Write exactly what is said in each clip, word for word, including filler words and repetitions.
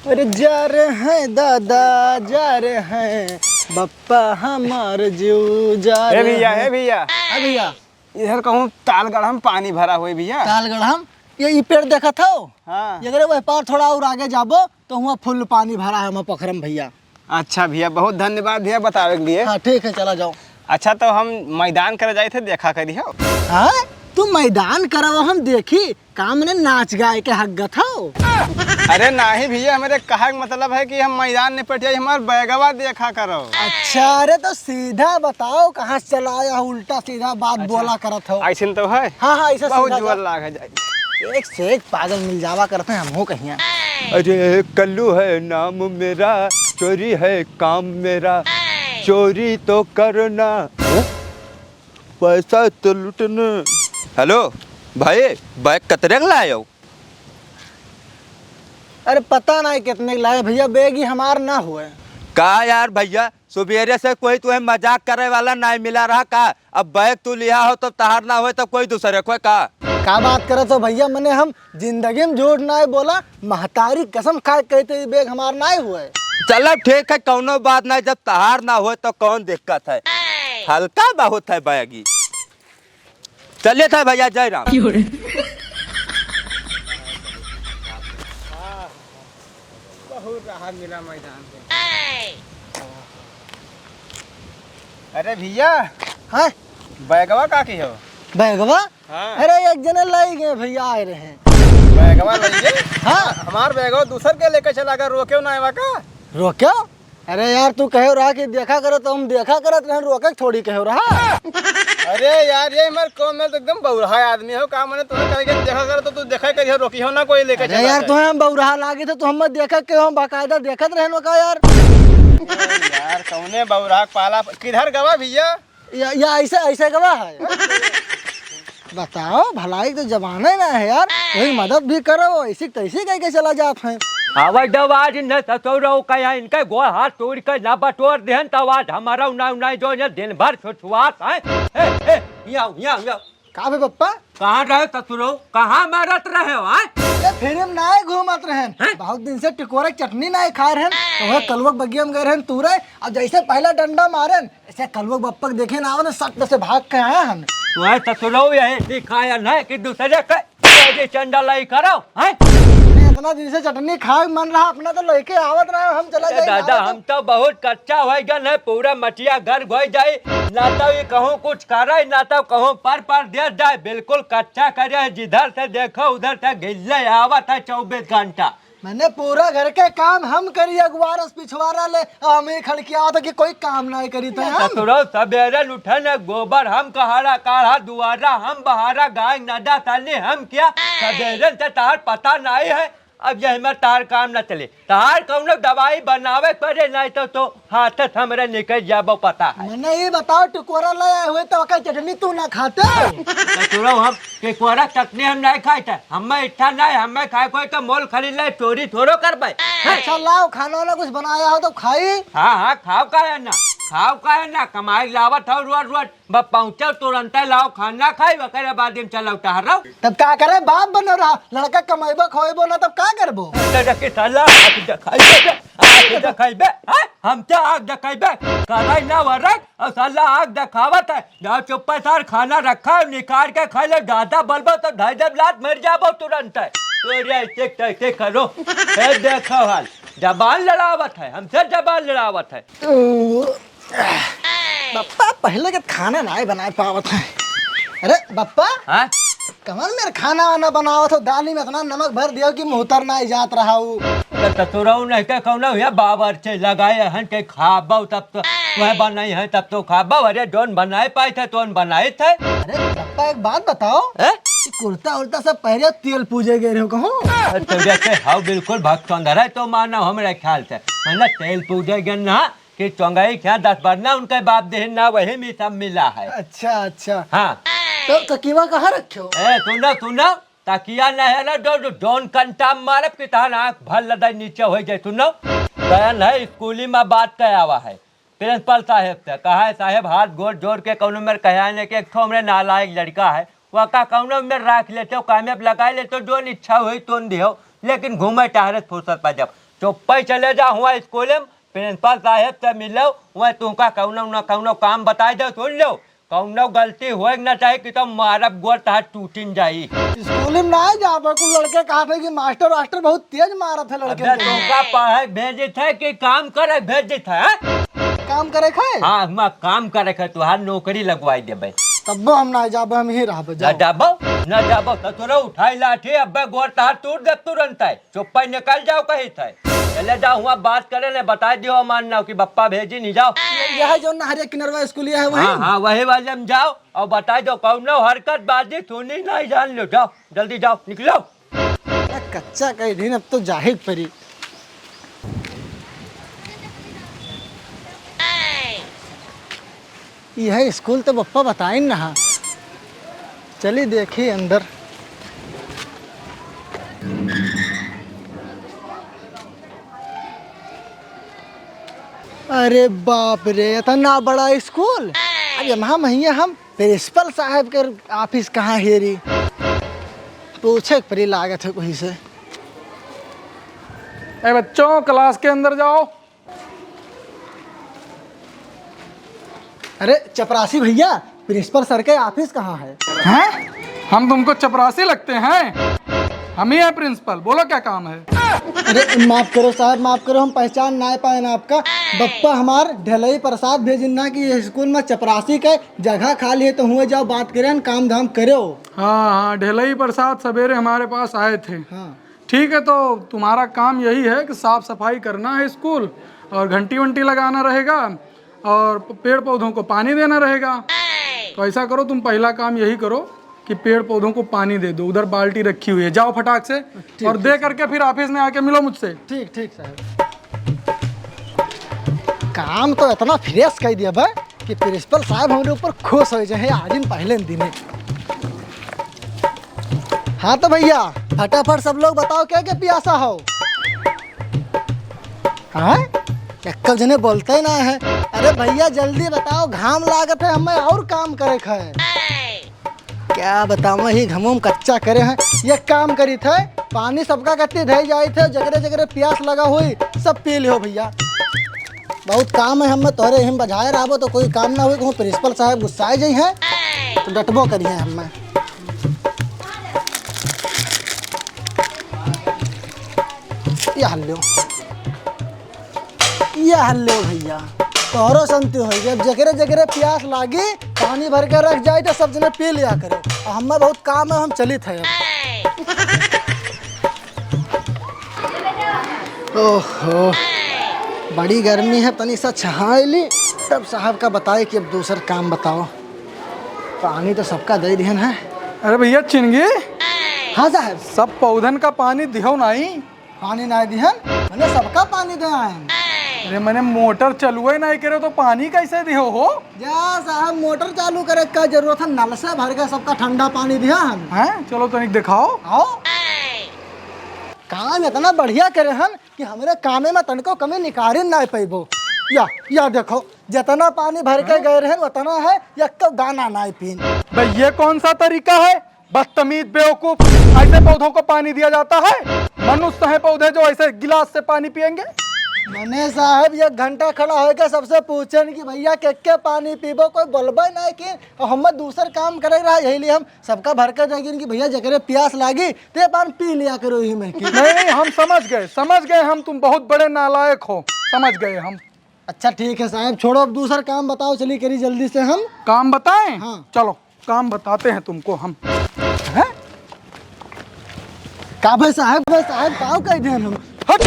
अरे जा रहे हैं दादा, जा रहे हैं, बप्पा हमार जीव जा ए रहे भैया, हैं। ए भैया, हाँ भैया। इधर कहूँ तालगढ़ में पानी भरा हुए भैया। तालगढ़ हम, ये ई पेड़ देखत हो? हाँ। एकरे वह पार थोड़ा और आगे जाबो तो हुआँ full पानी भरा है, हुआँ पोखरम भैया। अच्छा भैया, बहुत धन्यवाद भैया बतावे के लिए। हाँ ठीक है, चला जाओ। अच्छा, तो हम मैदान करे जाइत है, देखा करिहो। हाँ, तू मैदान करव हम देखी, का मने नाच गाए के हगत हो? अरे नाही भैया, हमरे कहे के मतलब है कि हम मैदान निपट जाई, हमार बैगवा देखा करो। अच्छा, अरे तो सीधा बताओ कहाँ से चला आया हो, उल्टा सीधा बात अच्छा। बोला करत हो। ऐसे न तो है। हाँ, हाँ, ऐसे बहुत सीधा जोर जा। लाग है जाई। एक से एक पागल मिल जावा करते हैं हमहू कहिया। अरे कल्लू है नाम मेरा, चोरी है काम मेरा, चोरी तो करना, पैसा तो लूटना। हेलो भाई, बैग कतरे के लाए हो? अरे पता नहीं कितने के लाए भैया, बैग ही हमार ना हुए। का यार भैया, सुबेरे से कोई तुहे मजाक करे वाला नहीं मिला रहा का? अब बैग तू लिहा हो तब तहार ना होए तब कोई दूसरे को का? का बात करत हो भैया, मने हम जिंदगी में झूठ नाय बोला, महतारी कसम खा के कहते ई बैग हमार नाय हुए। चल अब ठीक है, कौनो बात नहीं, जब तहार ना होए तो कौन दिक्कत है, हल्का बहुत है बैग ई। चलिए था भैया, जय राम। बहुत राहत मिला मैदान से। अरे भैया, हाँ? बैगवा का की हो? बैगवा? हाँ। अरे एक जने लाई गए भैया, आए रहे। बैगवा लाई गए? हाँ। हमार बैगवा दूसर के लेके चला गया, रोक्यो ना आवा का? रोक्यो? अरे यार, तू कहे रहा कि देखा करो, तो हम देखा करत रहन, रोके के थोड़ी कहे रहा। अरे यार, ये हमार कौन में तो एकदम बौरहा आदमी हो का, मने तुम्हें कहे के देखा करो, तो तू देखा करियो, रोकी हो ना कोई लेके अरे चला यार, जाए। तुम्हें हम बौरहा लागे थे, तो हम देखा के हम बाकायदा देखत रहन का यार। अरे यार, कौने बौरहा पाला, किधर गवा भैया? या, या ऐसे, ऐसे गवा है। बताओ, भलाई तो जमाना ही ना है यार, कोई मदद भी करो, ऐसी तैसी कह के चला जात है। आवाज दो, आज न ससुरो का यहाँ इनके गोड़ हाथ तोड़ के ना बटोर देहन, तब आज हमारा उना, उना जो न दिन भर छुछुआत है। ए, ए, हियाँ, हियाँ, हियाँ। का बे पप्पा? कहाँ रहे ससुरो? कहाँ मारत रहे हो, आय? ये फिल्म नाय घूमत रहन। हैं? बहुत दिन से टिकोरा चटनी नाय खाए रहन, तो वह कलुआ के बगिया में गए रहन तूरे, अब जैसे पहला डंडा मारन, ऐसे कलुआ बप्पा के देखे ना आवत, सट से भाग के आया हम। वह ससुरो यही सिखायन है कि दूसरे के तेजी चंडा लाई करो, हैं? इतना दिन से चटनी खाए मन रहा, अपना तो लेके आवत रहा, हम चला ए जाए दादा, आवत। हम तो बहुत कच्चा हो गन है, पूरा मटिया घर घोई जाई, ना तो ये कहूँ कुछ करे, ना तो कहूँ पर पर दे जाए, बिल्कुल कच्चा करे है, जिधर से देखो उधर से गिल्ले आवत है चौबीस घंटा। मैंने पूरा घर के काम हम करी, अगुवारस पिछवारा ले, और हमें खड़किया होता कि कोई काम ना करी तो हम। ससुरो सबेरे उठे न गोबर हम कहारा, काढ़ा दुआरा हम बहारा, गाय नदा तनी हम क्या, सबेरे से तार पता नहीं है। अब यही में तार काम न चले, तार कौनो दवाई बनावे पड़े, नहीं तो, तो हाथ से हमरे निकल जाबो, पता है। मने ये बताओ, टिकोरा ले आए हुए तो ओकर चटनी तू ना खाते? ससुरो हम टिकोरा चटनी हम नहीं खाए थे, हमें इच्छा नहीं, हमें खाए कोई तो मोल खरीद ले, चोरी थोड़ो करबे। अच्छा लाओ, खाना वाना कुछ बनाया हो तो खाई। हाँ, हाँ, खाओ काहे ना, खाओ काहे ना, कमाई लावत हो रोज रोज, बस पहुँचो तुरंते लाओ खाना खाई, ओकरे बाद हम चलो टहरो। तब का करे, बाप बनो रहा, लड़का कमाइबो खोइबो ना, तब का करबो? तेरे के साला आँख देखाइबे, आँख देखाइबे, हैं? हम तो आँख देखाइबे, कराई ना वरक, और साला आँख देखावत है। जाओ चुप्पे सार खाना रखा है, निकाल के खा लो, ज्यादा बलबो तो ढाई दब लात मर जाबो तुरंत है। तो रे ऐसे कैसे करो, ए देखो हाल, जबान लड़ावत है, हमसे जबान लड़ावत है। बप्पा, पहले के खाना नाय बनाए पावत है। अरे बप्पा, हाँ? कमल मेर खाना वाना बनावत हो, दाली में इतना नमक भर दियो कि मुँह तर नाय जात रहा हूँ। तो ससुरऊ नहीं के कौनो ये बावर्ची लगाए हन के खाबो तब तो वह बनाई है तब तो खाबो। अरे जौन बनाए पाए थे तौन बनाए थे। अरे बप्पा एक बात बताओ, हैं? ये कुर्ता उर्ता सब पहरे तेल पूजे गए रहो कहूँ? अरे तो जैसे हाउ बिल्कुल भक्तों धरे तो मानो हमरे ख्याल से, मतलब तेल पूजे गए ना, कि चौंगाई क्या दस बार ना उनके बाप देहे ना, वही में सब मिला है। अच्छा, अच्छा। हाँ। तो तकिया कहाँ रखे हो? ए, सुनो, सुनो, तकिया नहीं है ना, जो, जो, जौन कंटा मारब कि तहन आँख भर लदाई नीचे हो जाए। सुनो, गयन है स्कूली में बात कर आवा है प्रिंसिपल साहेब से, कहा है, "साहेब, हाथ गोड़ जोड़ के कौनो मेर कहा है कि एक ठो हमरे नालायक लड़का है, वका कौनो मेर राख लेते हो, कामयाब लगा लेते हो, जौन इच्छा होई तौन दिहो, लेकिन घूमे टहरे फुर्सत पा जाओ।" चुप्पे चले जा हुआ स्कूल में, प्रिंसिपल साहेब से मिलो, वह तुमका कौनो न कौनो काम बताई दे, सुन लो। कौनो गलती होए के ना चाही कि तो मारब गोड़ तहार टूटिन जाई। स्कूल में ना जाबे, कुल लड़के कहत है कि मास्टर वास्टर बहुत तेज मारत है लड़के अबे के। तुमका पढ़े भेजित है कि काम करे भेजित है, हैं? काम करे खाए? हाँ, हम काम करे खाए, तुहार नौकरी लगवाई देबे। तब्बो हम ना जाबे, हम ही रहबे, ना जाओ। जाबो, ना जाबो, ससुरो उठाई लाठी, अबे गोड़ तहार टूट दे तुरंत है। चुप्पे निकल जाओ कही थे। चले जाओ, हुआ बात करे ने, बताई दियो मान ना कि बप्पा भेजी नहीं जाओ। यह जो नहरे किनरवा स्कूलिया है वही? हाँ, हाँ, वही वाले में जाओ और बताई दो, कौनो हरकत बाजी सुनी नहीं जान लो। जाओ, जल्दी जाओ, निकलो। अरे कच्चा कही दिन, अब तो जाहिर परी। यह स्कूल तो बप्पा बताइन ना। चली देखी अंदर। अरे बाप रे, इतना बड़ा स्कूल। अब यहाँ महिया हम प्रिंसिपल साहब के ऑफिस कहाँ हेरी? पूछे के परी लागत है कोई से। ए बच्चों, क्लास के अंदर जाओ। अरे चपरासी भैया, प्रिंसिपल सर के ऑफिस कहाँ है? हैं? हम तुमको चपरासी लगते हैं? हम ही हैं प्रिंसिपल, बोलो क्या काम है? अरे माफ करो साहब, माफ करो, हम पहचान ना पाए ना आपका। बप्पा हमार ढेलई प्रसाद भेजिन ना कि ये स्कूल में चपरासी के जगह खाली है, तो हुए जाओ बात करें, काम धाम करो। हाँ हाँ, ढेलई प्रसाद सवेरे हमारे पास आए थे। हाँ। ठीक है, तो तुम्हारा काम यही है कि साफ सफाई करना है स्कूल, और घंटी वंटी लगाना रहेगा, और प-, पेड़ पौधों को पानी देना रहेगा। तो ऐसा करो, तुम पहला काम यही करो कि पेड़ पौधों को पानी दे दो। उधर बाल्टी रखी हुई है, जाओ फटाक से ठीक, और ठीक दे सर। करके फिर ऑफिस में आके मिलो मुझसे। ठीक, ठीक सर। काम तो इतना फ्रेश कर दिया बा कि प्रिंसिपल साहब हमरे ऊपर खुश हो जाए आज इन पहले दिने। हाँ तो भैया, फटाफट सब लोग बताओ, क्या क्या पियासा हो? हाँ, एक्को जने बोलते ना है। अरे भैया, जल्दी बताओ, घाम लागत है, हमें और काम करे के है। क्या बताओ, ही घमों में कच्चा करे हैं। ये काम करी थे, पानी सबका कत्ती धई जाई थे, जगरे जगरे प्यास लगा हुई, सब पी लियो भैया। बहुत काम है हमें, तोहरे हिम बजाए रहबो तो कोई काम ना हुई, कहूँ प्रिंसिपल साहब गुस्साए जाई हैं तो डटबो करी हैं हमें। ये हल्लो, ये हल्लो भैया, तोहरो संति होई गया। अब जकरे जकरे प्यास लागी, पानी भर के रख जाई तो सब जने पी लिया करो। और हमें बहुत काम है, हम चलित है अब। ओहो, बड़ी गर्मी है, तनी सा छहाई ली, तब साहब का बताए कि अब दूसर काम बताओ। पानी तो सबका दे दिहन है। अरे भैया चिनगी। हाँ साहब। सब पौधन का पानी दिहो नाई। पानी नाई दिहन, मने सबका पानी दे आयन। अरे मने मोटर चलुए नाई करे तो पानी कैसे दिहो हो? जा साहब, मोटर चालू करे का जरूरत है, नल से भर के सबका ठंडा पानी दिया हम। हैं? चलो तनिक दिखाओ। आओ। काम इतना बढ़िया करे हन कि हमरे कामे में तनको कमी निकारे ना पैबो। या, या देखो, जितना पानी भर के गए रहन उतना है, एक तो दाना ना पीन। भाई ये कौन सा तरीका है? बदतमीज बेवकूफ, ऐसे पौधों को पानी दिया जाता है? मनुष्य हैं पौधे जो ऐसे गिलास से पानी पिएंगे? मने साहब एक घंटा खड़ा होके सबसे पूछन कि भैया के के पानी पीबो, कोई बोलबे नहीं कि हम दूसर काम करे रहा, यही लिए हम सबका भर के जाएगी कि भैया जकरे प्यास लागी ते पान पी लिया करो ही में कि। नहीं नहीं, हम समझ गए, समझ गए हम, तुम बहुत बड़े नालायक हो, समझ गए हम। अच्छा ठीक है साहब, छोड़ो अब दूसर काम बताओ, चली करी जल्दी से हम। काम बताएं? हाँ। चलो काम बताते हैं तुमको हम। हैं? का भाई साहब, भाई साहब, काव कह देन हम? हट!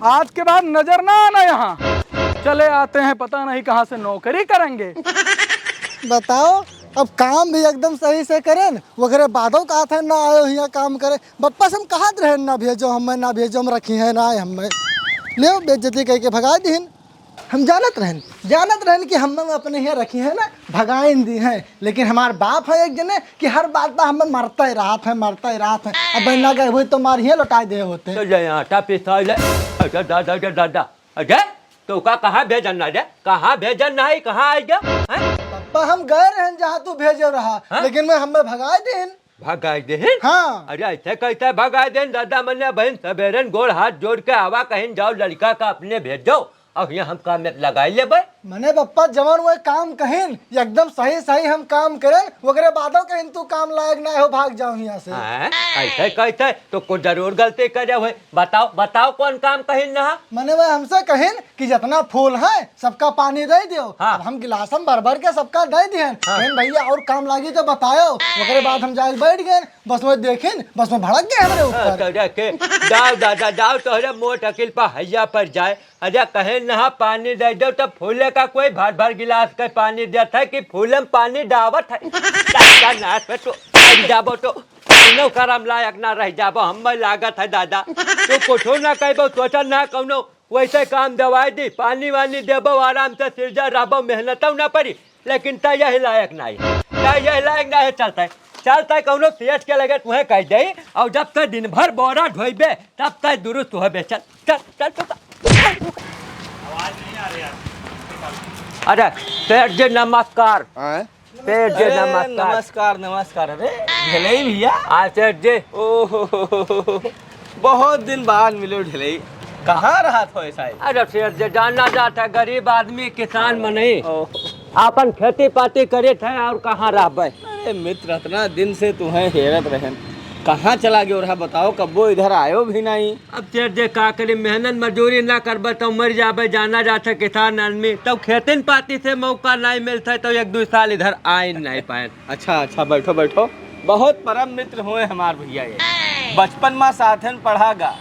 आज के बाद नजर ना आना यहाँ। चले आते हैं, पता नहीं कहाँ से नौकरी करेंगे। बताओ, अब काम भी एकदम सही से करेन, वगैरह बादो कहत है ना आयो हियाँ काम करे। बप्पा से हम कहत रहे ना भेजो हमें, ना भेजो, हम रखी है ना आए हमें। ले बेइज्जती कह के भगा दीन। हम जानत रहन, जानत रहन कि हम अपने हियाँ रखी है ना, भगाइन दी हैं, लेकिन हमार बाप है एक जने कि हर बात बा हमें मरता ही रहत है, मरता ही रहत है। अब बहना गए हुए तो मार हियाँ लौटाए दे होते। तो ले आटा पिसाई ले। अरे दादा, अरे दादा, अरे तो का कहाँ भेजन ना रे, कहाँ भेजन ना है, कहाँ आई गया? हैं? पापा हम गए रहन जहाँ तू भेजे रहा, हाँ? लेकिन मैं हमें भगाए देन। भगाइ देहिन? हाँ। अरे, अइसे कइसे भगाइ देहिन दादा? मने बहिन, सबेरन गोड़ हाथ जोड़ के आवा, कहिन जाओ, लड़िका का अपने भेजो, अउर हियाँ हम काम में लगाइ लेबे। मने बप्पा, जवन वह काम कहिन, एकदम सही सही हम काम करेन, ओकरे बादो कहिन तू काम लायक नाहीं हो, भाग जाओ हियाँ से। हैं? अइसे कइसे? तो कुछ जरूर गलती करे होइ। बताओ, बताओ कौन काम कहिन ना? मने वह हमसे कहिन कि जितना फूल है, सबका पानी दइ दियो। हाँ। अब हम गिलास में भर भर के सबका दइ दिहन। हाँ। कहिन, "भइया, अउर काम लागी तो बतायो, ओकरे बाद हम जाइ बैठ गएन।" बस वह देखिन, बस वह भड़क गए हमरे ऊपर। हाँ, तो देखे, जाओ दादा, जाओ, तोहरे मोट अकिल पर हैया पर जाए। अरे कहिन ना पानी दइ देउ, तब फूले का कोई भर भर गिलास के पानी देत है कि फूले में पानी डावत है? दादा नाथ में तो पड़ जाबो तो कौनो करम लायक ना रह जाबो, हम्मे लागत है दादा। तू कुछो ना कहबो, सोचा ना कौनो वैसे काम दवाई दी, पानी वानी देबो, आराम से सिरजा रहबो, मेहनतौ ना पड़ी, लेकिन तै यही लायक नाहीं है, तै यही लायक नाहीं है। चलतै, चलतै कौनो सेठ के लगे तुहे कहि देई, अउर जब तै दिन भर बोरा ढोइबे, तब तै दुरुस्त होबे। चल, चल, चल, चल, चल। अरे, सेठ जी नमस्कार। आय? सेठ जी, अरे, नमस्कार। नमस्कार, नमस्कार। अरे, ढेलई भइया। हाँ, सेठ जी। ओहो, बहुत दिन बाद मिलो ढेलई। कहाँ रहत हो ऐसा ही? अरे सेठ जी, जाना जात है, गरीब आदमी, किसान मनई। ओहो। आपन खेती पाती करित है अउर कहाँ रहबे? अरे मित्र, अतना दिन से तुहें हेरत रहेन, कहाँ चला गयो रहा बताओ, कब्बो इधर आयो भी नाहीं। अब सेठ जी का करी, मेहनत मजूरी ना करबे तउ मरि जाबे, जाना जात है किसान आदमी, तउ खेतिन पाती से मौका नाहीं मिलत है, तउ एक दुइ साल इधर आइन नाहीं पाएन। अच्छा, अच्छा, बैठो, बैठो। बहुत परम मित्र हुए हमार भइया ये। बचपन मा साथन पढ़ा गा,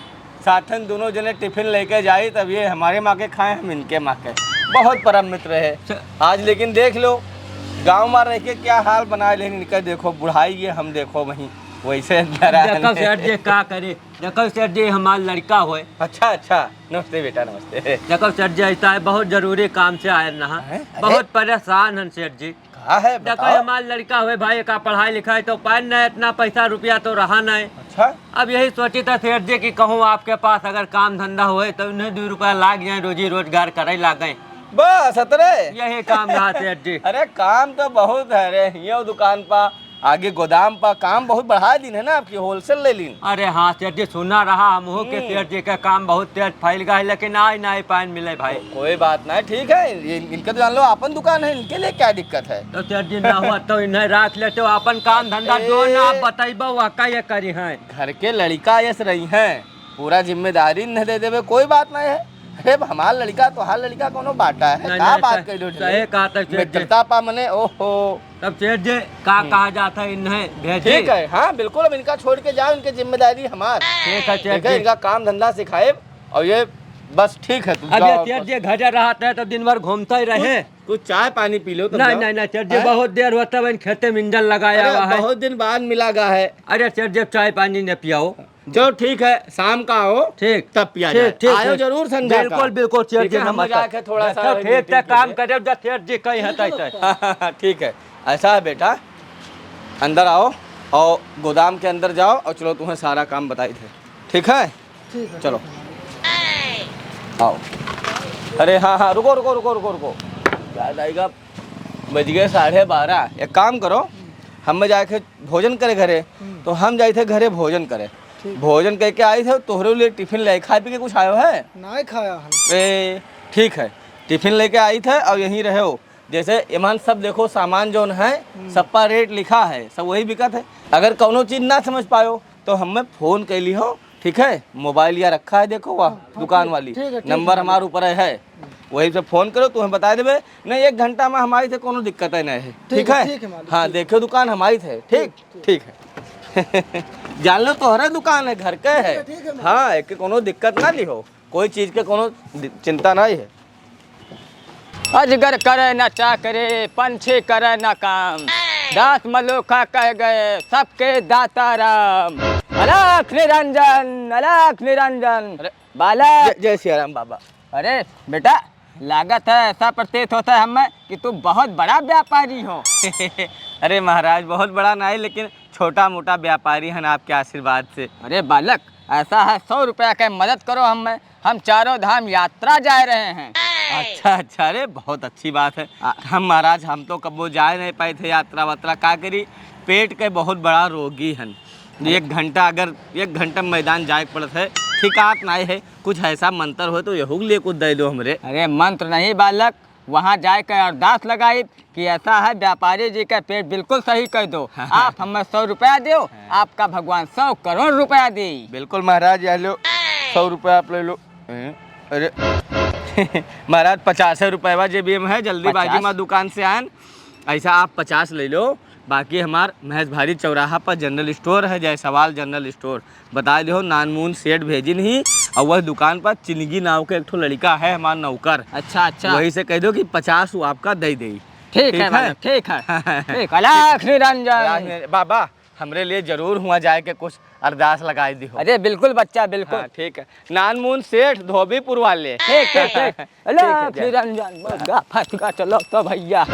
साथन दुनों जने टिफिन लेके जाई, तब ये हमारे माँ के खाए, हम इनके माँ के। बहुत परम मित्र है। अच्छा। आज लेकिन देख लो, गाँव मा रह के क्या हाल बनाए, लेकिन इनका देखो, बुढ़ाई ये हम देखो वहीं, वैसे अंदर आए देखो हैं। सेठ जी, का करी? देखो सेठ जी, हमार लड़िका होय। अच्छा, अच्छा। नमस्ते बेटा, नमस्ते। देखो सेठ जी, ऐसा है, बहुत जरूरी काम से आए ना। हैं? अरे? बहुत परेशान हन सेठ जी। का है, देखो, बताओ। हमार लड़िका होय भाई, का पढ़ाई लिखाई तो पाए ना, इतना पैसा रुपया तो रहा नहीं। अच्छा। अब यही सोची था सेठ जी कि कहूँ आपके पास अगर काम धंधा होय तो इन्हें दुइ रुपया लाग जाए, रोजी रोजगार करे लागे। बस अतरे? यही काम रहा सेठ जी। अरे काम तो बहुत है रे, ये दुकान पा आगे गोदाम पा काम बहुत बढ़ा दीन है ना, आपकी होलसेल ले लीन। अरे हाँ सेठ जी, सुना रहा हमहू के हम्म। सेठ जी का काम बहुत तेज फैल गा है, लेकिन आइ नाहीं पाइन मिले भाई। को-, कोई बात नाहीं, ठीक है, ये इनका तो जान लो आपन दुकान है, इनके लिए क्या दिक्कत है? तो सेठ जी ना हुआ तो इन्हें राख लेते हो, आपन काम धंधा जो ना आप ए- बताइबो, वह का ये करी हैं। घर के लड़िका यस रही हैं, पूरा जिम्मेदारी इन्हें दे देबे, कोई बात नाहीं है। अरे, हमार लड़िका, तोहार लड़िका कौनो बाटा है? नाहीं, का नाहीं, बात सही, कह दो सही कहा था सेठ जी। मित्रता पा मने, ओहो। तब सेठ जी, का हम्म। कहा जात है इन्हें भेजी? ठीक है, हाँ, बिल्कुल, अब इनका छोड़ के जाओ, इनकी जिम्मेदारी हमार। ठीक है, सेठ ठीक है, जी। इनका काम धंधा सिखाए, और ये बस ठीक है, तुम अब जाओ ये सेठ बस। जी घर रहत है तो दिन भर घूमता ही रहे। कुछ, कुछ चाय पानी पी लो, तब नाहीं, जाओ। नाहीं, नाहीं, सेठ जी, हैं? बहुत देर होता है, खेते में इंजन लगाया अरे, हुआ है। बहुत दिन बाद मिला गा है। अरे सेठ जी, चाय पानी न पियाओ। चलो ठीक है, शाम का आओ, ठीक। तब पिया ठीक, जाए। ठीक, आयो ठीक। जरूर संध्या का। बिल्कुल, बिल्कुल, सेठ ठीक जी, है, हम नमस्कार। जाके थोड़ा सा अच्छा, ठीक, मीटिंग ठीक, काम कीजिए। करे, जा सेठ जी कहीं है, तैसे। ठीक है, ठीक है। ऐसा है बेटा, अंदर आओ और गोदाम के अंदर जाओ और चलो तुम्हें सारा काम बताई थे, ठीक है? ठीक है, चलो। ठीक है। आओ। अरे हाँ, हाँ, रुको, रुको, रुको, रुको, रुको। याद आएगा, बज गए साढ़े बारह। एक काम करो, हम्म। हमें जाके भोजन करे घरे, हम्म। तो हम जाई थे घरे भोजन करे। ठीक। भोजन करके आई थे, तोहरे लिए टिफिन ले, खाए पी के कुछ आयो है? नाहीं खाया है। ए, ठीक है, टिफिन लेके आई थे और यहीं रहे हो। जैसे एमन सब देखो, सामान जौन है, हम्म। सब पर रेट लिखा है, सब वही बिकत है। अगर कौनो चीज ना समझ पायो, तो हमें फोन कर ली हो, ठीक है? मोबाइल या रखा है, देखो वह हाँ, हाँ, दुकान ठीक, वाली, ठीक है, ठीक नंबर है। हमारे ऊपर है, वही से फोन करो, तुम्हें बता देबे। नहीं, एक घंटा में हमारी से कोनो दिक्कत है नहीं है, ठीक ठीक है, है? ठीक है मालिक, हाँ, ठीक। देखो दुकान हमारी से, ठीक, ठीक, ठीक। ठीक है। जान लो, तोहरे दुकान है, घर के ठीक है, है। ठीक है मालिक। हाँ, एक कोनो दिक्कत ना ली हो, कोई चीज के कोनो दि-, चिंता नहीं है। अजगर करे न चाकरी, पंछी करे न काम। दास मलोखा कह गए, सबके दाता राम। अलख निरंजन, अलख निरंजन। अरे, बालक। जय, जय सिया राम बाबा। अरे बेटा, लागत है, ऐसा प्रतीत होता है हमें कि तू बहुत बड़ा व्यापारी हो। अरे महाराज, बहुत बड़ा नहीं, लेकिन छोटा मोटा व्यापारी हन आपके आशीर्वाद से। अरे बालक, ऐसा है, सौ रुपया के मदद करो हमें, हम चारों धाम यात्रा जा रहे हैं। अच्छा, अच्छा, अरे बहुत अच्छी बात है। आ- हम महाराज, हम तो कबो जाए नहीं पाए थे यात्रा वात्रा, का करी, पेट के बहुत बड़ा रोगी हन। अरे। एक घंटा, अगर एक घंटा मैदान जाए के पड़त है, ठिकात नाहीं है, कुछ ऐसा मंत्र हो तो यहू के लिए कुछ दे दो हमरे। अरे मंत्र नहीं बालक, वहाँ जाए के अरदास लगाई कि ऐसा है, व्यापारी जी का पेट बिल्कुल सही कर दो। आप हमें सौ रुपया दो, हाँ। आपका भगवान सौ करोड़ रुपया दे। बिल्कुल महाराज, यह लो, सौ रुपया आप ले लो। हैं? अरे महाराज, पचास रुपया जेबी में है, जल्दीबाजी पचास? मा दुकान से आन, ऐसा आप पचास ले लो, बाकी हमार महेश भारी चौराहा पर जनरल स्टोर है, जायसवाल जनरल स्टोर, बताइ दिहो, नानमून सेठ भेजिन ही, और वह दुकान पर चिनगी नाव के एक ठो लड़िका है, हमार नौकर। अच्छा, अच्छा। वही से कह दो कि पचास वो आपका दे दे। ठीक है, ठीक है? बालक, ठीक है। ठीक, अलख निरंजन। अलख निरंजन। बाबा, हमरे लिए जरूर हुआ जाए के कुछ अरदास लगाइ दिहो। अरे बिल्कुल बच्चा, बिल्कुल। हाँ, ठीक है। नानमून सेठ धोबीपुर वाले। ठीक, ठीक, ठीक। ठीक है, अलख निरंजन, बस गा, फंस गा, चलो तो भैया।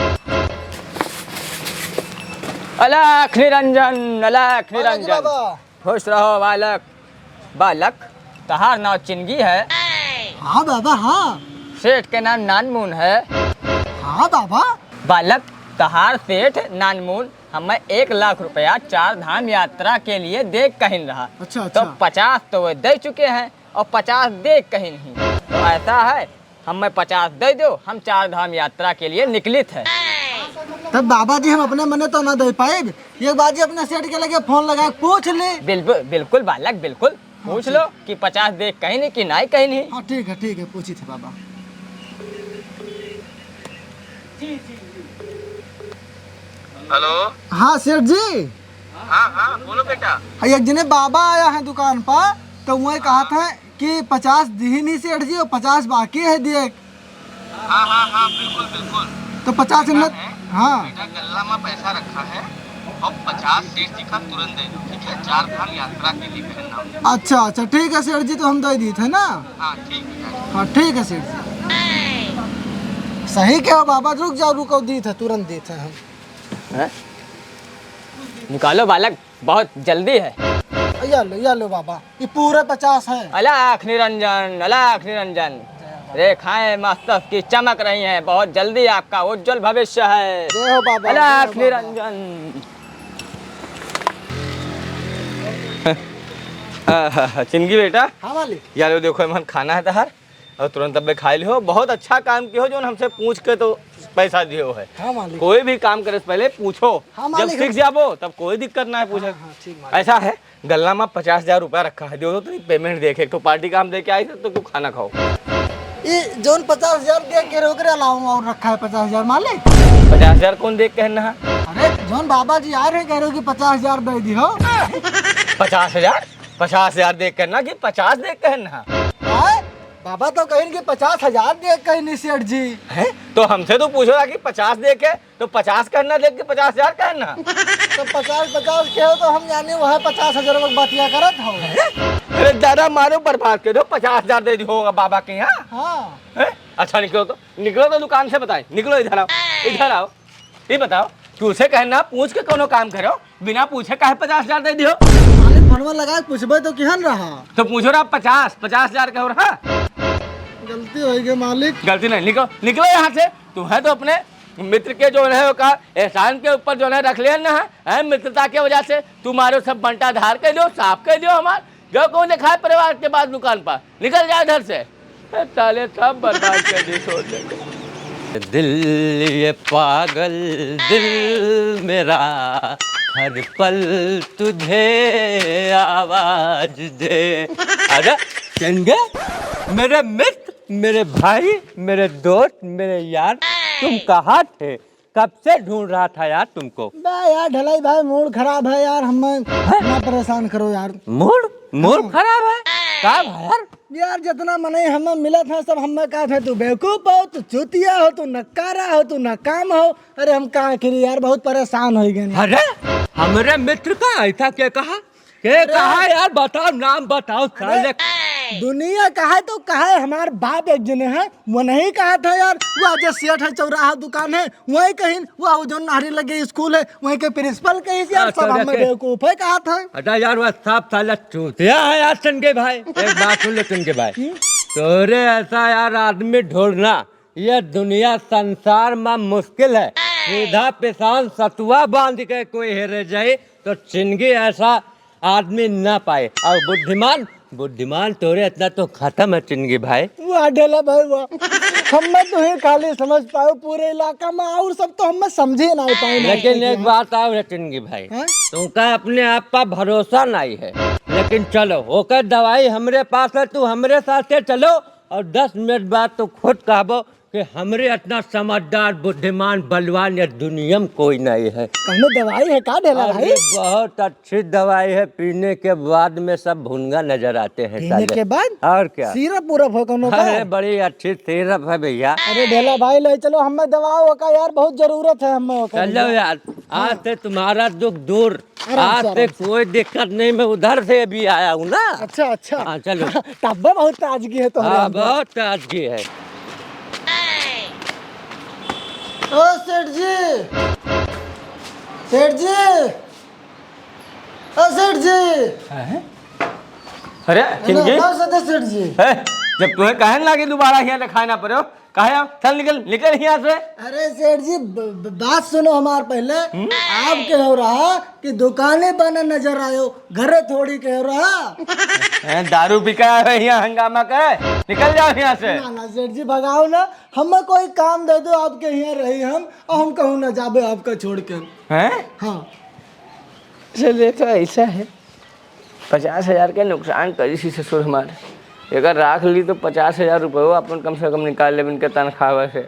अलख निरंजन, अलख निरंजन। बाबा। खुश रहो बालक। बालक, तहार नाव चिनगी है। हाँ बाबा, हाँ। सेठ के नाम नानमून है। हाँ बाबा। बालक, तहार सेठ नानमून हमें एक लाख रुपया चार धाम यात्रा के लिए दे कहिन रहा। अच्छा, तो अच्छा। पचास तो वे दे चुके हैं और पचास दे कहिन ही। तो ऐसा है, हमें पचास दे दो, हम चार धाम यात्रा के लिए निकलित है। तब बाबा जी, हम अपने मने तो ना दे पाइब, एक बार जी अपने सेठ के लगे फोन लगा के पूछ ले। बिल्कुल, बिल्कुल बालक, बिल्कुल। हाँ, पूछ ठीक। लो कि पचास दे कहिन ही कि नाहीं कहिन ही। हाँ, ठीक है, ठीक है, पूछित है बाबा। हेलो। हाँ सेठ जी। हाँ, हाँ, बोलो बेटा। हाँ, एक जने बाबा आया है दुकान पर, तो वही कहा था कि पचास दिहिन ही सेठ जी, और पचास बाकी है दिए। हाँ, हाँ, हाँ, बिल्कुल, बिल्कुल। तो पचास बेटा मिनट, है, हाँ। बेटा गल्ला में पैसा रखा है और पचास सेठ जी का तुरंत दे दो, ठीक है? चार धाम यात्रा के लिए पहनना हो। अच्छा, अच्छा, ठीक है सेठ जी, तो हम दे दीत है ना? हाँ, ठीक है। हाँ, ठीक है सेठ जी। सही कहो बाबा, रुक जाओ, रुको, दीत है, तुरंत दीत है हम। हैं? निकालो बालक, बहुत जल्दी है। या लो, या लो बाबा, ये पूरे पचास है। अलख निरंजन, अलख निरंजन। रेखाएं मस्तक की चमक रही हैं, बहुत जल्दी आपका उज्जवल भविष्य है। जय हो बाबा, अलख जय हो बाबा। निरंजन। आहा, चिनगी बेटा। हाँ मालिक। या लो देखो, एमन खाना है तहार। और तुरंत अबे खाइ लिहो। बहुत अच्छा काम किहो, जौन हमसे पूछ के तो पैसा दिहो है। हाँ, मालिक। कोई भी काम करे से पहले पूछो। हाँ, जब मालिक। सीख जाबो, तब कोई दिक्कत ना है पूछे। हाँ, हाँ, ठीक, मालिक। ऐसा है, गल्ला में पचास हजार रुपया रखा है, दियो तो तनी payment देखे, एक ठो party का हम दे के आई थे, तो तू खाना खाओ। ये जौन पचास हजार दे के ओकरे अलावा और रखा है पचास हजार, मालिक? पचास हजार कौन दे के है ना? अरे, जौन बाबा जी आ रहे, कह रहे हो कि पचास हजार दे दिहो। पचास हजार? पचास हजार दे के ना कि पचास दे के है ना? आए? बाबा तो कहिन कि पचास हजार दे कहिन सेठ जी। हैं? तो हमसे तो पूछो ना कि पचास दे के, तो पचास कहना दे के पचास हजार कहना। तो पचास, पचास कहो तो हम जाने वह पचास हजार में बतिया करत हो। अरे दादा मारो बर्बाद कर दो, पचास हजार दे दी होगा बाबा के यहाँ। हाँ। हैं? अच्छा निकलो तो, निकलो तो दुकान से बताए, निकलो इधर आओ, इधर आओ। ये बताओ, तुझसे कहना पूछ के कोनो काम करो, बिना पूछे काहे पचास हजार दे दियो? मालिक फोनवा लगा के पूछबे तो किहन रहा? तो पूछो रहा पचास, पचास हजार कहो रहा। गलती होइ गई मालिक। गलती नहीं, निकलो, निकलो यहाँ से। तू है तो अपने मित्र के जो है का एहसान के ऊपर जो है रख लिया ना है, हैं? मित्रता के वजह से तुम्हारे सब बंटा धार कर दो, साफ कर दो हमार। जो कौन दिखाए परिवार के बाद दुकान पर, निकल जाए घर से। ए, साले सब बर्बाद कर दी, छोड़ दे। दिल ये पागल दिल मेरा, हर पल तुझे आवाज दे। अरे चंगे, मेरे मित्र, मेरे भाई, मेरे दोस्त, मेरे यार, तुम कहाँ थे? कब से ढूंढ रहा था यार तुमको। बे यार ढलाई भाई, मूड खराब है यार, हमें ना परेशान करो यार। मूड? मूड हाँ। खराब है? का भाई यार? यार जितना मनई हमें मिलत है सब हमें कहत है, तू बेवकूफ हो, तू चूतिया हो, तू नक्कारा हो, तू नाकाम हो। अरे हम का करी यार, बहुत परेशान होइ गए। अरे हमरे मित्र का ऐसा क्या कहा? के अरे कहा यार, बताओ, नाम बताओ, अरे, साले। दुनिया कहा तो कहा, हमार बाप एक जने है, वो नहीं कहा था यार, वो आज सेठ है, चौराहा दुकान है, वही कहीं, वो जो नारी लगे स्कूल है, वहीं के प्रिंसिपल कहीं से यार, अच्छा, सब हमें देखे। बेवकूफ है कहा था। अरे यार, वो सब साला चूतिया है यार, चंगे भाई, एक बात सुन ले चंगे भाई, हम्म? तोरे ऐसा यार आदमी ढूंढना ये दुनिया संसार में मुश्किल है। सीधा पिसान सतुआ बांध के कोई हेरे जाए तो चिनगी ऐसा आदमी ना पाए। और बुद्धिमान, बुद्धिमान तोरे इतना तो खत्म है चिनगी भाई। वाह ढेला भाई वाह, हमें तो ही खाली समझ पाओ, पूरे इलाका में और सब तो हमें समझे ना पाए। लेकिन एक बात और है चिनगी भाई, हाँ? तुमका अपने आप पर भरोसा नहीं है, लेकिन चलो ओकर दवाई हमरे पास है, तू हमरे साथे चलो और दस मिनट बाद तू खुद कहबो कि हमरे इतना समझदार, बुद्धिमान, बलवान या दुनिया में कोई नहीं है। कौनो दवाई है का ढेला अरे भाई? बहुत अच्छी दवाई है, पीने के बाद में सब भुनगा नजर आते हैं पीने साले। के बाद? और क्या? सिरप उरप हो कौनो का? अरे बड़ी अच्छी सिरप है भैया। अरे ढेला भाई ले चलो, हमें दवा ओका यार, बहुत जरूरत है हमें ओका चलो भैया। यार, आज हाँ। से तुम्हारा दुख दूर। आराम से, आज से आराम से। कोई दिक्कत नहीं, मैं उधर से अभी आया हूँ ना। अच्छा, अच्छा। हाँ, चलो। तब बहुत ताजगी है तोहरे हाँ, अंदर। बहुत ताजगी है। ओ सेठ जी, सेठ जी, ओ सेठ जी। हैं? अरे, हेलो, चिनगी? कौन सा था सेठ जी? हैं? जब तुम्हें कहे ना कि दोबारा यहाँ दिखाई ना पड़ो, काहे आप? चल निकल, निकल यहाँ से। अरे सेठ जी, ब-, ब-, बात सुनो हमार पहले। हम्म? आप कहो रहा कि दुकाने बना नजर आयो, घरे थोड़ी कहो रहा। हैं, दारू पी के आए हो यहाँ हंगामा करे? निकल जाओ यहाँ से। ना, ना सेठ जी, भगाओ ना, हमें कोई काम दे दो, आपके यहाँ रही हम, और हम कहूँ ना जाबे आपका छोड़ के। हैं? हाँ। चल, देखो, ऐसा है, पचास हजार के नुकसान करी सी ससुर हमारे। अगर राख ली तो पचास हजार रुपये अपन कम से कम निकाल लेब इनके तनख्वाह से।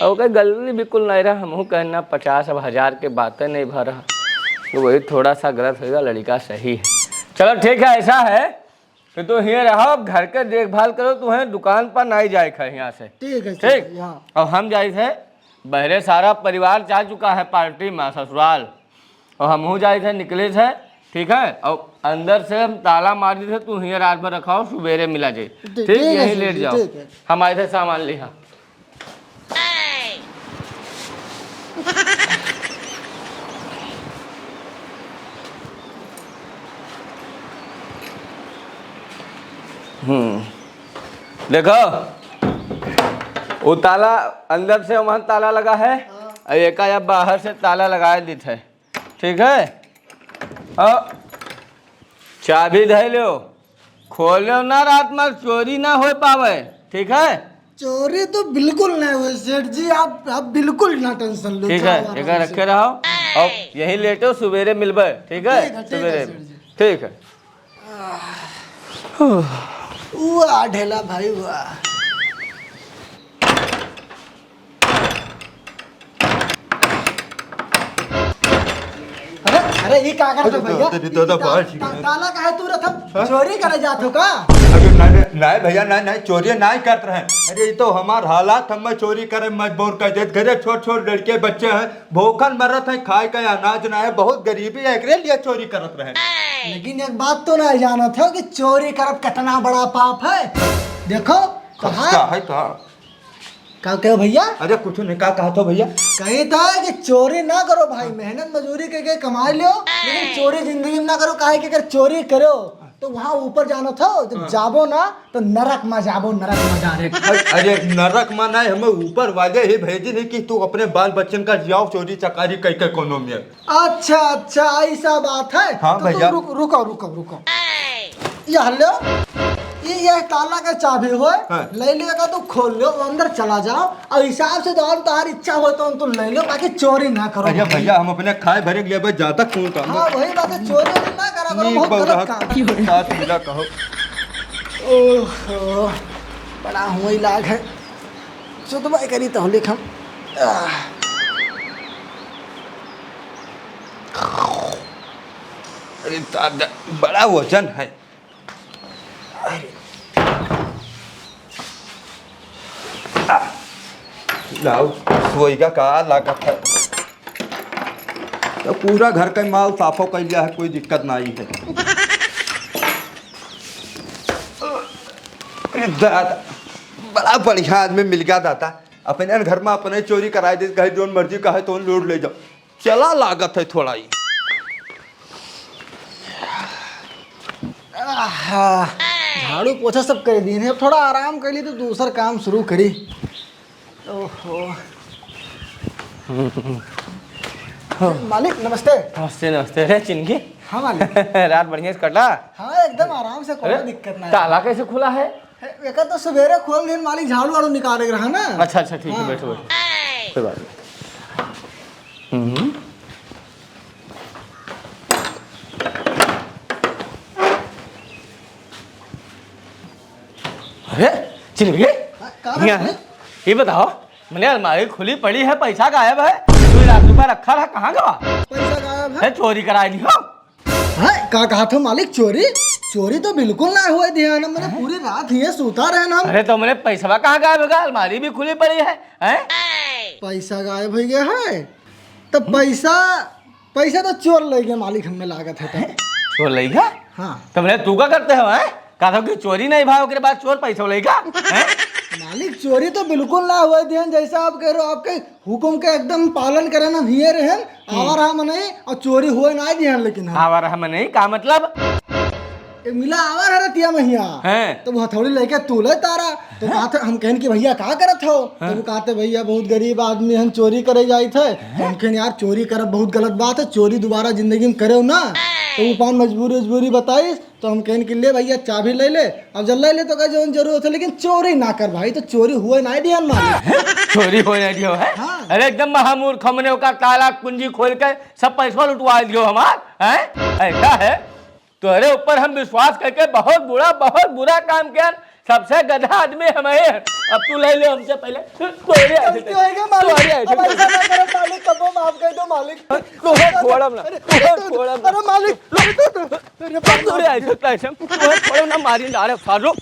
और ओकर गलती बिल्कुल नहीं रहा, हमहू कहना पचास अब हजार के बातें नहीं भरा, तो वही थोड़ा सा गलत होगा, लड़का सही है। चलो ठीक है, ऐसा है कि तू हियाँ रहो, अब घर के देखभाल करो, तुम्हें दुकान पर नहीं जाए खा यहाँ से। ठीक है, ठीक? ठीक है, हाँ। अब हम जाए थे बहरे, सारा परिवार जा चुका है पार्टी में ससुराल, और हमहू जाए थे, निकले थे, ठीक है। और अंदर से हम ताला मार दी थे, तू हियाँ रात भर रखाओ, सुबेरे मिला जाए, ठीक, ठीक है यहीं सेठ लेट जी, जाओ। ठीक है। हम आए थे सामान लिहा। हम्म, देखो, वो ताला अंदर से वहाँ ताला लगा है, हाँ। और एक आया बाहर से ताला लगा देते हैं, ठीक है। और चाबी धै लो, खोलो ना, रात में चोरी ना हो पावे, ठीक है। चोरी तो बिल्कुल नहीं हुई सेठ जी, आप, आप बिल्कुल ना टेंशन लो, ठीक है, जाओ आराम एक से। रखे रहो, और यही लेटो, सुबेरे मिलबे, ठीक है, ठीक है, ठीक है, सुबेरे। सेठ जी। ठीक है। वाह ढेला भाई वाह। अरे, अरे, ई का करत अरे, हो भैया? तो, तो, तो, तो, ई ता-, भाई, ता-, ताला काहे तू रखत? हाँ? चोरी करे जात हो का? अरे, नहीं, नहीं, नहीं भैया, नहीं, नहीं, चोरी नहीं करत रहे। अरे, ई तो हमार हालात हमें चोरी करे मजबूर कर देत। घरे छोट, छोट लड़के बच्चे हैं, भूखन मरत हैं, खाए का अनाज ना है, बहुत गरीबी है, एकरे लिए चोरी करत रहे। लेकिन एक बात तो नहीं जानत हो कि चोरी करब कितना बड़ा पाप है। देखो, का है का? का कहो भैया? अरे कुछ नहीं, का कहा तो भैया? कही था कि चोरी ना करो भाई, मेहनत मजूरी करके कमाई लो, लेकिन चोरी जिंदगी में ना करो, काहे कि अगर चोरी करो तो वहाँ ऊपर जानो थो, जब हाँ। जाबो ना तो नरक में जाबो, नरक में direct। अरे, अरे नरक में नहीं, हमें ऊपर वाले ही भेजी नहीं कि तू अपने बाल बच्चन का जियाओ चोरी चकारी कह के कोनो में। अच्छा, अच्छा, ऐसा बात है। हाँ तो भैया। तुम रुक-, रुको, रुको, रुको। यह लो, ये, ये ताला का चाबी हो, हाँ। ले लियो का तू खोल लो, वो अंदर चला जाओ, और हिसाब से तो और तुम्हारी इच्छा हो तो तुम ले लो, बाकी चोरी ना करो। अरे भैया, हम अपने खाए भरे के लिए बस ज्यादा कौन काम हाँ, है? वही बात है, चोरी ना करा करो, नीक बहुत गलत बउरा काम है। साथ मिला कहो। ओहो, बड़ा हुआ इलाज है। सुतबा करी तो लिखम। आह। अरे दादा, बड़ा वजन है। अरे। आ, लाओ, सोइगा का लागत है। तो पूरा घर का माल साफो कर लिया है, कोई दिक्कत नहीं है। अरे दादा, बड़ा बढ़िया आदमी मिल गया दादा। अपने घर में अपने चोरी कराए दे, कहे जोन मर्जी कहे तो लूट ले जाओ। चला लागत है थोड़ा ही। आहा, झाड़ू पोछा सब कर दी है, अब थोड़ा आराम कर ली तो दूसर काम शुरू करी। ओहो। मालिक, नमस्ते। नमस्ते, नमस्ते। अरे, चिनकी। हाँ, मालिक। रात बढ़िया से कटा? हाँ, एकदम आराम से, कोनो अरे, दिक्कत ना है। ताला कैसे खुला है? एका तो सवेरे खोल दिन, मालिक झाड़ू वाड़ू निकाले के रहा ना। अच्छा, अच्छा, ठीक है, हाँ। बैठो, बैठो। कोई बात नहीं। हम्म। अरे, चिनकी? हाँ, का बात है? ये बताओ, मने अलमारी खुली पड़ी है, पैसा गायब है, दो लाख रुपया रखा रहा, कहाँ गवा? पैसा गायब है? है, चोरी कराई लिहो। हैं? का कहा था मालिक, चोरी? चोरी तो बिल्कुल ना हुए दिया ना, मने हैं? पूरी रात हिये सूता रहे ना हम। अरे तो मने पैसवा कहाँ गायब होगा? अलमारी भी खुली पड़ी है, हैं? पैसा गायब हो गया है? तो पैसा, पैसा तो चोर ले गया मालिक, हमें लागत है तो। हैं? चोर ले गया? हाँ। तो मने तू का करते हो, हैं? कहा था कि चोरी नहीं भाई, ओकरे बाद चोर पैसा ले गया, हैं? मालिक, चोरी तो बिल्कुल ना हुए दिहन, जैसा आप कह रहे हो, आपके हुकुम के एकदम पालन करे ना, हिये रहन, हम्म। आवा रहा मनई और चोरी हुए ना दिहन, लेकिन हम आवा रहा मनई, का मतलब? ए, मिला आवा रहा रतिया महिया। हैं। तो वो हथौड़ी लेके तू ले तारा, तो हैं? कहा था, हम कहन कि भैया का करत हो? हैं? तो वो कहते, "भैया बहुत गरीब आदमी हम चोरी करे जाइत है।" हैं? हम कहन, "यार चोरी करब बहुत गलत बात है, चोरी दोबारा जिंदगी में करेव ना।" तो वो पान मजबूरी उजबूरी बताइस, तो हम कहन कि ले भैया चाबी ले ले। अब जब ले ले तो कहे जौन जरूरत है, लेकिन चोरी ना कर भाई, तो चोरी हुए ना दिहन मालिक। चोरी हुए ना दियो है? हाँ। अरे एकदम महामूर्ख, हमने ओका ताला कुंजी खोल के सब पैसा लुटवा दियो हमार, हैं? ऐसा है? तोहरे ऊपर हम विश्वास करके बहुत बुरा, बहुत बुरा काम किया, सबसे गधा आदमी हम हैं। अब तू ले ले हमसे पहले। तोहरे ऐसे गलती हो गई मालिक। तोहरे ऐसे अब ऐसा ना करो मालिक, कबो माफ कर दो मालिक। तोहे छोड़ब ना, अरे, तोहे अरे, छोड़ब ना। अरे मालिक, अरे, अरे, अरे, तोरे ऐसे कैसे, तोहे छोड़ब ना, मारी डारे फाड़ो।